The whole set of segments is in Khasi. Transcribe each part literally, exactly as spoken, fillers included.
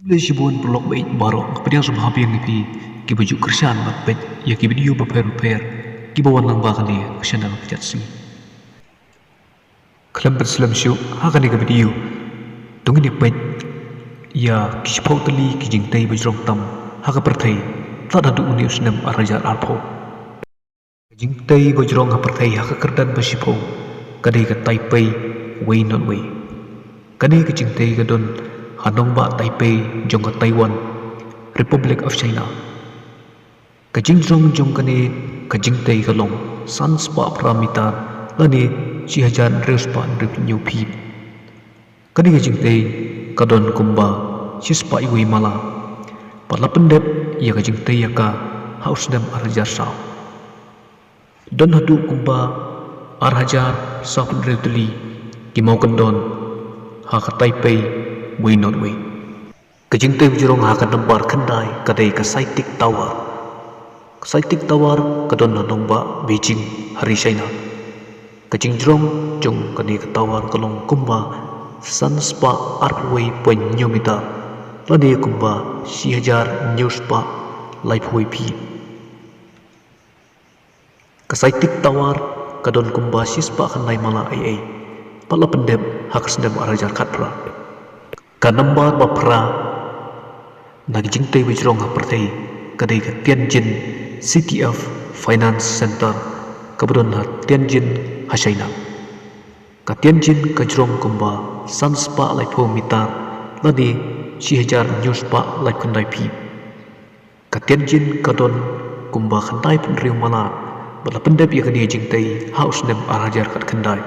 Khublei shibun paralok baieit baroh, nga pdiang sngewbha biang ïa phi kiba ju kyrshan bad peit ïa ki video bapher bapher kiba wan lyngba kane ka channel ka jait sngi. Khlem pynslem shuh, ha kane ka video to ngin ïa peit ïa ki shiphew tylli ki jingtei ba jrong tam ha ka pyrthei tad haduh une u snem ar hajar arphew. Ka jingtei ba jrong ha pyrthei ha ka kyrdan ba shiphew ka dei ka Taipei wei not wei. Kane ka jingtei ka don ha nongbah Taipei jong ka Taiwan, Republic of China. Ka jingjrong jong kane ka jingtei ka long san spah phra mitar lane shi hajar hynriew spah hynriew phew hynñiew feet. Kane ka jingtei ka don kumba shi spah wei mala bad la pyndep ïa ka jingtei ïa ka ha u snem ar hajar saw. Don haduh kumba ar hajar saw phew hynriew tylli ki mawkyndon ha ka Taipei wei not wei. Ka jingtei ba jrong ha ka nambar khyndai ka dei ka Saitik Tower. Ka Saitik Tower ka don ha nongbah Beijing ha ri China. Ka jingjrong jong kane ka tower ka long kumba san spah arphew wei point hynñiew mitar lane kumba shi hajar hynñiew spah laiphew wei feet. Ka Saitik Tower ka don kumba shi spah khyndai mala eiei bad la pyndep ha ka snem ar hajar khatphra. Ka nambar ba phra na ki jingtei ba jrong ha pyrthei ka dei ka Tianjin City of Finance Center kaba don ha Tianjin ha China. Ka Tianjin ka jrong kumba san spah laiphew mitar lane shi hajar hynñiew spah laiphew khyndai feet. Ka Tianjin ka don kumba khyndai phew hynriew mala bad la pyndep ïa kane ka jingtei ha u snem ar hajar khatkhyndai.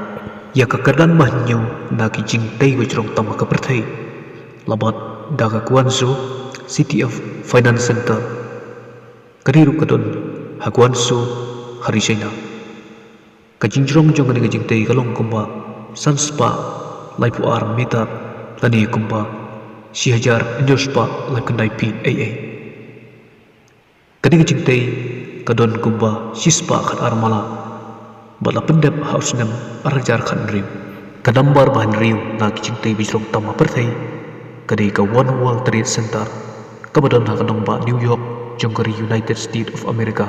Ïa ka kyrdan ba hynñiew na ki jingtei ba jrong tam ha ka pyrthei la bat da ka Guangzhou City of Finance Center. Kane ruh ka don ha Guangzhou ha ri China. Ka jingjrong jong kane ka jingtei ka long kumba san spah laiphew ar mitar lane kumba shi hajar hynñiew spah laiphew khyndai feet eiei. Kane ka jingtei ka don kumba shi spah khatar mala bad la pyndep ha u snem ar hajar khathynriew. Ka nambar ba hynriew na ki jingtei ba jrong tam ha pyrthei ka dei ka One World Trade Center kaba don ha ka nongbah New York jong ka ri United States of America.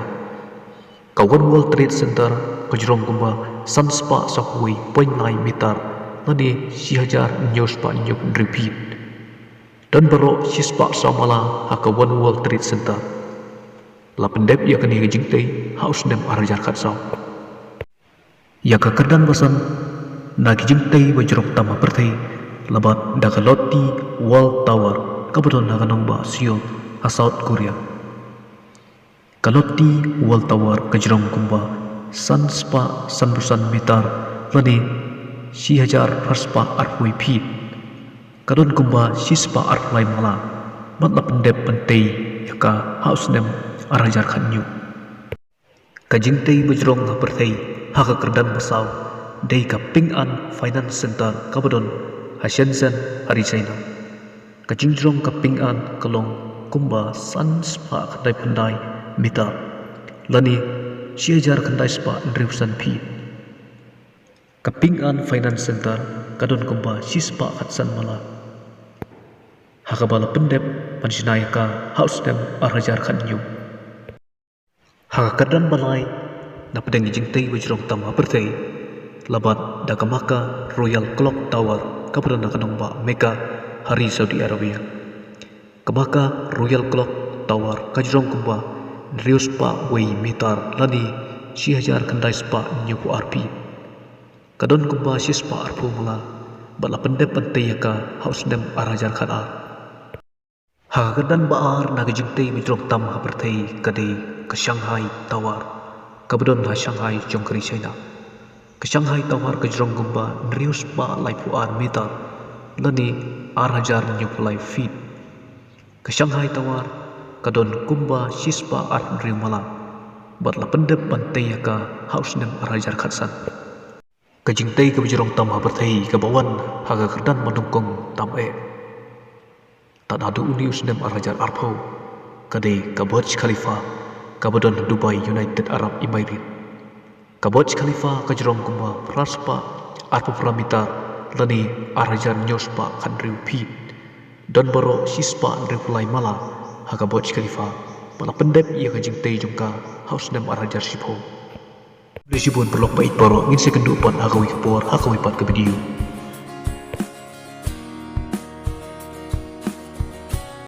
Ka One World Trade Center ka jrong kumba san spah sawphew wei point lai mitar lane shi hajar hynñiew spah hynñiew phew hynriew feet. Don baroh shi spah saw mala ha ka One World Trade Center. La pyndep ïa kane ka jingtei ha u snem ar hajar khatsaw. Ïa ka kyrdan ba san na ki jingtei ba jrong tam ha pyrthei la bat da ka Lotte World Tower kaba don ha ka nongbah Seoul ha South Korea. Ka Lotte World Tower ka jrong kumba san spah sanphew san mitar lane shi hajar phra spah arphew wei feet. Ka don kumba shi spah arphew lai mala bad la pyndep ban tei ïa ka ha u snem ar hajar khathynñiew. Ka jingtei ba jrong ha pyrthei ha ka kyrdan ba saw dei ka Ping An Finance Center kaba don ha Shenzhen ha ri China. Ka jingjrong ka Ping An ka long kumba san spah khyndai phew khyndai mitar lane shi hajar khyndai spah hynriew phew san feet. Ka Ping An Finance Center ka don kumba shi spah khatsan mala ha kaba la pyndep ban shna ïa ka ha u snem ar hajar khathynñiew. Ha ka kyrdan ba lai na pdeng ki jingtei ba jrong tam ha pyrthei la bat da ka Makkah Royal Clock Tower kaba don ha ka nongbah Mecca ha ri Saudi Arabia. Ka Makkah Royal Clock Tower ka jrong kumba hynriew spah wei mitar lane shi hajar khyndai spah hynñiew phew ar feet. Ka don kumba shi spah arphew mala bad la pyndep ban tei ïa ka ha u snem ar hajar khatar. Ha ka kyrdan ba ar na ki jingtei ba jrong tam ha pyrthei ka dei ka Shanghai Tower kaba don ha Shanghai jong ka ri China. Ka Shanghai Tower ka jrong kumba hynriew spah laiphew ar mitar lane ar hajar hynñiew phew lai feet. Ka Shanghai Tower ka don kumba shi spah arphew hynriew mala bad la pyndep ban tei ïa ka ha u snem ar hajar khatsan. Ka jingtei kaba jrong tam ha pyrthei kaba wan ha ka kyrdan ba nyngkong tam eh tad haduh une u snem ar hajar arphew ka dei ka Burj Khalifa kaba don ha Dubai, United Arab Emirates. Ka Burj Khalifa ka jrong kumba phra spah arphew phra mitar lane ar hajar hynñiew spah khathynriew feet. Don baroh shispah hynriewphew lai mala ha ka Burj Khalifa, bad la pyndep ïa ka jingtei jong ka ha u snem ar hajar shiphew. Khublei shibun paralok baieit baroh, ngin sa ïakynduh pat ha kawei ka por ha kawei pat ka video.